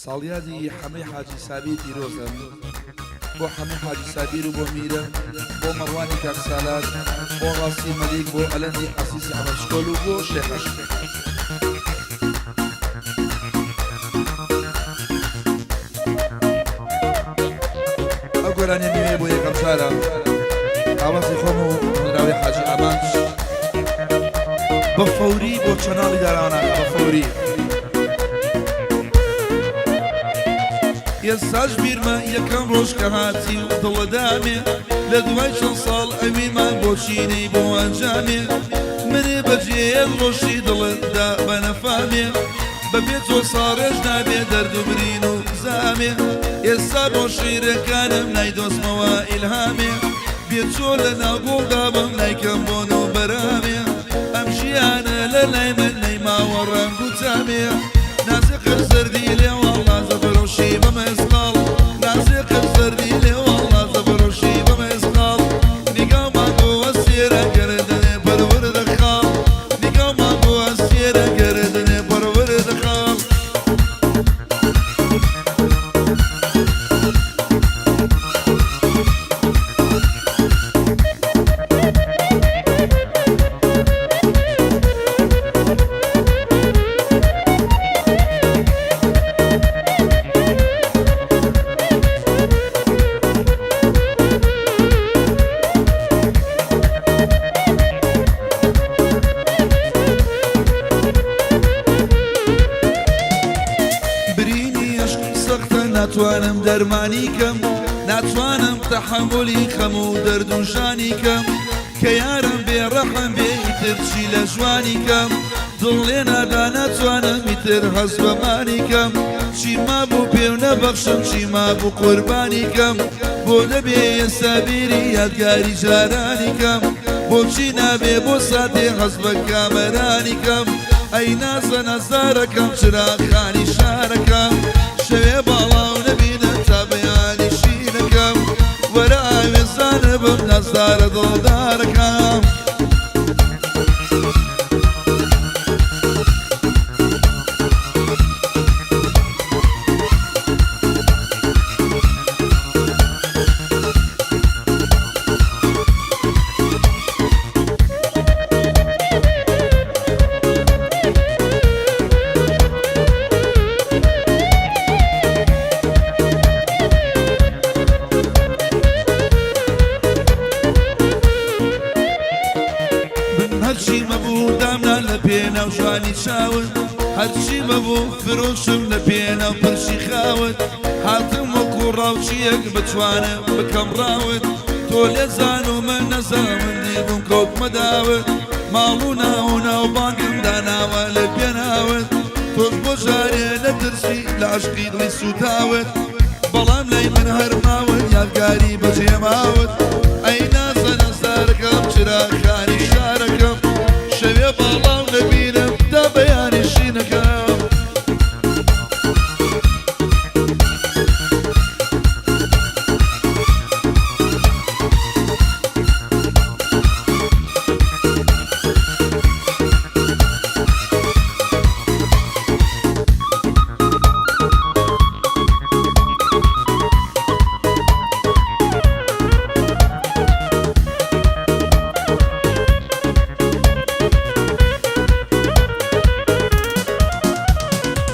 ساڵیادی حەمەی حاجی سابیر پیرۆزە بۆ حەمەی حاجی سابیر و بۆ میرە بۆ مەڕوانی کاک سالار بۆ ڕاستی مەلیک بۆ ئەلەندی عەزیزی حەمە شکۆل و بۆ شێخەش. ئەو گۆرانیە نوێیە بۆ یەکەم جارە ئاوازی خۆم و هۆنراوەی حاجی ئامانج بە فەوری بۆ channel ی داراوانە بە فەوری. ئێستاش بیرمە یەکەم ڕۆژ کە هاتی و دڵەدامێ لە دوای چەند ساڵ ئەویمان بۆچی نەی بۆ ئەنجامێ منێ بەجێت ڕۆشی دڵت دا بە نەفامێ بەبێ تۆ ساڕێژ نابێ دەرد و برین و زامێ ئێستا بۆ شیرەکانم نایدۆزمەوە ئیلهامێ بێ تۆ لە ناو گوڵدا بم نایکەم بۆن و بەرامێ ئەم ژیانە لە لای من نەیماوە ڕەنگ و تامێ نازێ قژ زەردی لێواڵ نازە بەرۆشی بە مەسقاڵ نازێ قژ زەردی لێواڵ نازە بەرۆشی بە مەسقاڵ نیگامان بۆ ئەستێرە گەردنێ پەروەردە خاڵ نیگامان بۆ ئەستێرە گەردنێ پەروەردە خاڵ. برینی عەشق سەختە ناتوانم دەرمانی کەم ناتوانم تەحەمولی خەم و دەرد و ژانی کەم کە یارم بێ ڕەحم بێ ئیتر چی لە ژوانی کەم دڵ لێ نادا ناتوانم ئیتر هەست بە مانی کەم چی مابوو پێو نەبەخشم چی مابوو قوربانی کەم بۆ دەبێ ئێستا بیری یادگاری جارانی کەم بۆچی نابێ بۆ ساتێ هەست بە کامەرانی کەم ئەی نازە نازدارەکەم چراخانی شارەکەم شەوێ باڵاو نەبینم تا بەیانی شینەکەم وەرە ئاوێزانە بم نازدارە دڵدارەکەم. من هەرچی مەبوو دامنا لە پێناو جوانی چاوت، هەرچی مەبوو فرۆشم لە پێناو پرچی خاوت، هاتم وەکوو ڕاوچییەک بتوانم بکەم ڕاوت، تۆ لێزان و من نەزان من دیل بووم کەوتمە داوت، ماڵ و ناو و ناوبانگم داناوە لە پێناوت، تۆش بۆ جارێ نەترسی لە عەشقی دڵی سووتاوت، بەڵام لای من هەر ماوت یادگاری بەجێ ماوت، ئەی نازە نازدارەکەم چراخانی شارەکەم، شەوێ باڵاو نەبینم تا بەیانی شینەکەم.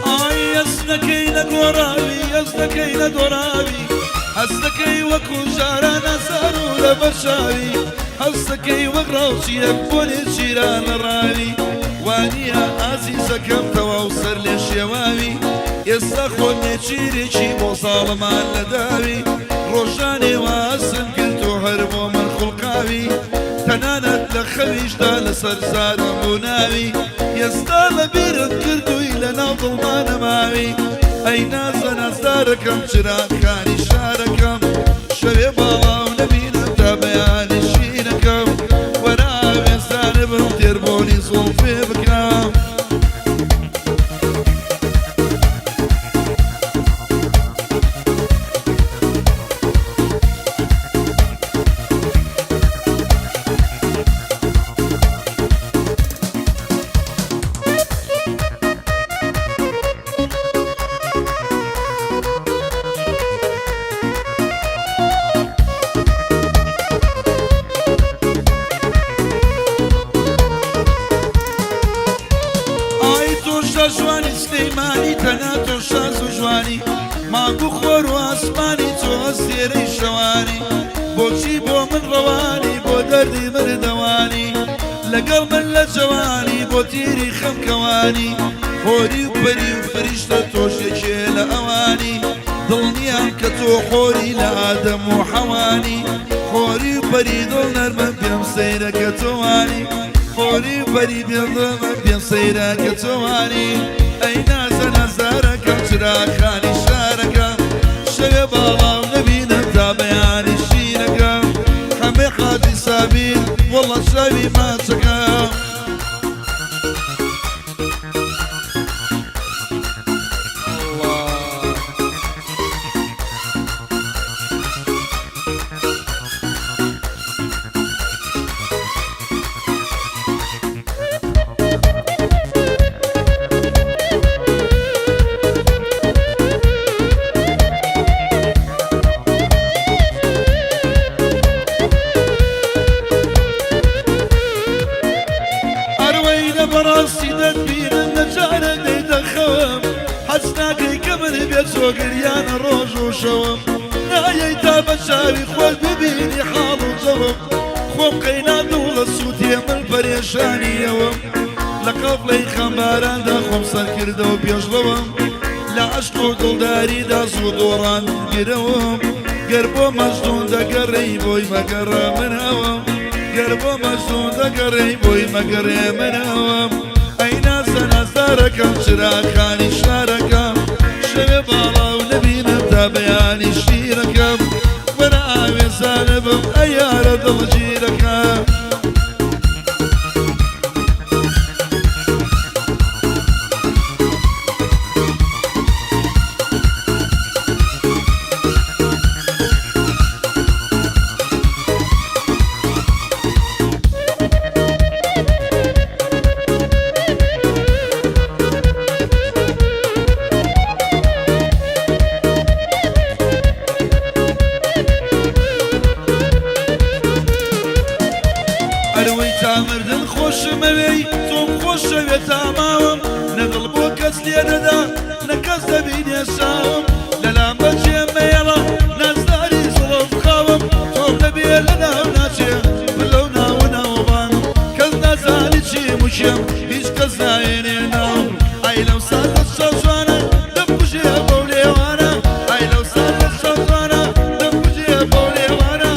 ئای هەست دەکەی لە گۆڕاوی هەست دەکەی لە دۆڕاوی هەست دەکەی وەکو جاران ئازار و لەبەر چاوی هەست دەکەی وەک ڕاوچییەک بۆ نێچیران لە ڕاوی وانییە ئازیزەکەم تەواو سەر لێ شێواوی ئێستا خۆت نێچیرێکی بۆ زاڵمان لە داوی ڕۆژانێ وا هەستم کرد تۆ هەر بۆ من خوڵقاوی تەنانەت لە خەویشدا لەسەر زارم بوو ناوی ئێستا لە بیرم کردووی لە ناو دڵما نەماوی ئەی نازە نازدارەکەم چراخانی شارەکەم شەوێ باڵاو نەبینم تا بەیانی شینەکەم وەرە ئاوێزانبم تێربۆنی زوڵفێ بکەم. کاژوانی سلەیمانی تەنها تۆ شاز و جوانی مانگ و خۆر و ئاسمانی تۆ ئەستێرەی شەوانی بۆچی بۆ من ڕەوانی بۆ دەردی مردەوانی لەگەڵ من لە جەوانی بۆ تیری خەم کەوانی حۆری و پەری و فریشتە تۆش یەکێ لە ئەوانی دڵنیام کە تۆ حۆری لە ئادەم و حەوانی حۆری و پەری دڵ نەرمە پێم سەیرە کە تۆوانی حۆری و پەری پێم دڵمە پێم سەیرە کە تۆوانی ئەی نازە نازدارەکەم چراخانی شارەکەم شەوێ باڵاو نەبینم تا بەیانی شیرەکەم حەمەی حاجی سابیر وەڵا چاوی ماچەکەم. ئەروەینە بەڕاستی دەتبینم لە جارێک دەیتە خەوم حەز ناکەی کە من بێ تۆ گریانە ڕۆژ و شەوم نایەی تا بە چاوی خۆت ببینی حاڵ و جەوم خۆم قەینا دڵ ئەسووتێ من پەرێشانیەوەم لە قافلەی خەمباراندا خۆم سەرکردەوە پێشڕەوم لە عەشق و دڵداریدا زوو دۆڕان گرەوم گەر بۆ مەجنون دەگەڕێی بۆی مەگەڕە من ئەوم گەر بۆ مەجنون دەگەڕێی بۆی مەگەڕێ من ئەوم ئەی نازە نازدارەکەم چراخانی شارەکەم شەوێ باڵا و نەبینم تا بەیانی شیرەکەم وەرە ئاوێزانە بم ئەی یارە دڵگیرەکەم. ئەروەی تا مردن خۆشمەوێی تۆم خۆشەوێ تا ماوم نە دڵ بۆ کەس لێدەدا نە کەس دەبینێ چاوم لەلام بەجێ مەیەڵە نازداری زوڵف خاوم تۆم نەبێ لەناو ناچێ من لەو ناوە ناوبانگم کەس نازانی چیم و کێم هیچ کەس نایەنێ ناوم ئای لەو ساتە چاوجوانە دەمکوژێ بەو لێوانە ئای لەو ساتە چاوجوانە دەمکوژێ بەو لێوانە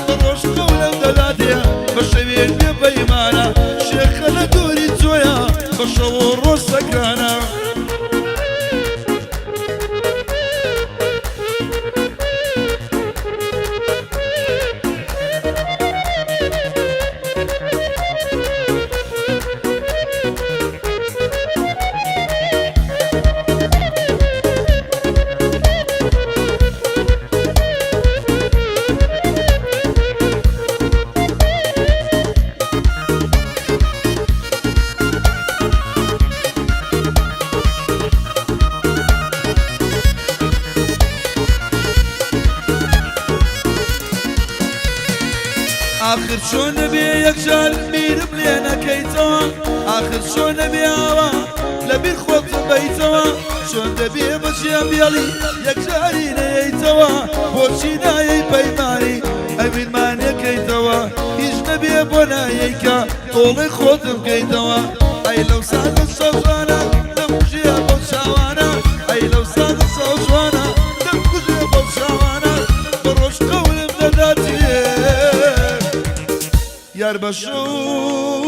بە ڕۆژ قەولم دەداتێ بە شەوێ بێ پەیمانە شێخە لە دووری تۆیە بە شەو و ڕۆژ سەکرانە. ئاخر چۆن نەبێ یەکجار بیرم لێ نەکەیتەوە ئاخر چۆن نەبێ ئاوا لە بیر خۆت بەیتەوە چۆن دەبێ بەجێم بێڵی یەکجاری نەیەیتەوە بۆچی نایەی پەیمانی ئەوینمان یەکەیتەوە هیچ نەبێ بۆ نایەی کە تۆڵەی خۆتم کەیتەوە ئەی لەو ساتە چاوجوانە دەمکوژێ بەو چاوانە ئەی لەو ساتە چاوجوانە دەمکوژێ بەو چاوانە بە ڕۆژ قەولم دەداتێ یار بە شەو.